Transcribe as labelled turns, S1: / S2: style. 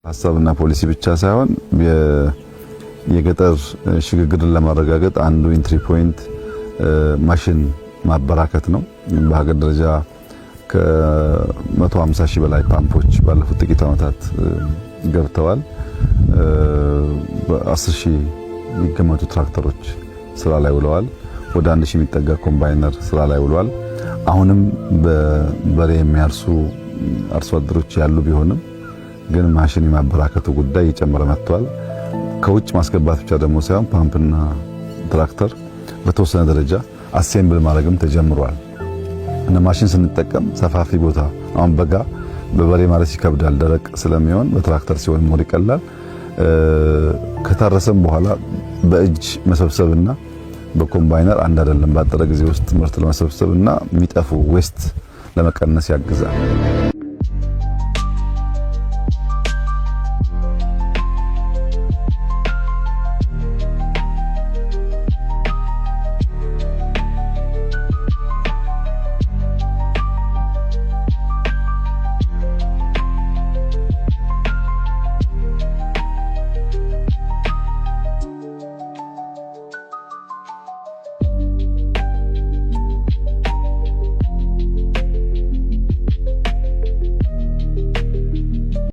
S1: ሀሳብና ፖሊሲ ብቻ ሳይሆን የገጠር ሽግግርን ለማረጋገጥ አንዱ entry point ማሽን ማበራከት ነው። በሀገር ደረጃ ከ150 ሺህ በላይ ፓምፖች ባለፉት ጥቂት ዓመታት ገብተዋል። በ10 ሺህ የሚገመቱ ትራክተሮች ስራ ላይ ውለዋል። ወደ 1 ሺህ የሚጠጋ ኮምባይነር ስራ ላይ ውለዋል። አሁንም በበሬ የሚያርሱ አርሶ አደሮች ያሉ ቢሆንም ግን ማሽን የማበራከቱ ጉዳይ እየጨመረ መጥቷል። ከውጭ ማስገባት ብቻ ደግሞ ሳይሆን ፓምፕና ትራክተር በተወሰነ ደረጃ assemble ማድረግም ተጀምሯል። እና ማሽን ስንጠቀም ሰፋፊ ቦታ አሁን በጋ በበሬ ማረስ ይከብዳል፣ ደረቅ ስለሚሆን በትራክተር ሲሆን more ይቀላል። ከታረሰም በኋላ በእጅ መሰብሰብና በኮምባይነር አንድ አይደለም። ባጠረ ጊዜ ውስጥ ምርት ለመሰብሰብና የሚጠፉ waste ለመቀነስ ያግዛል።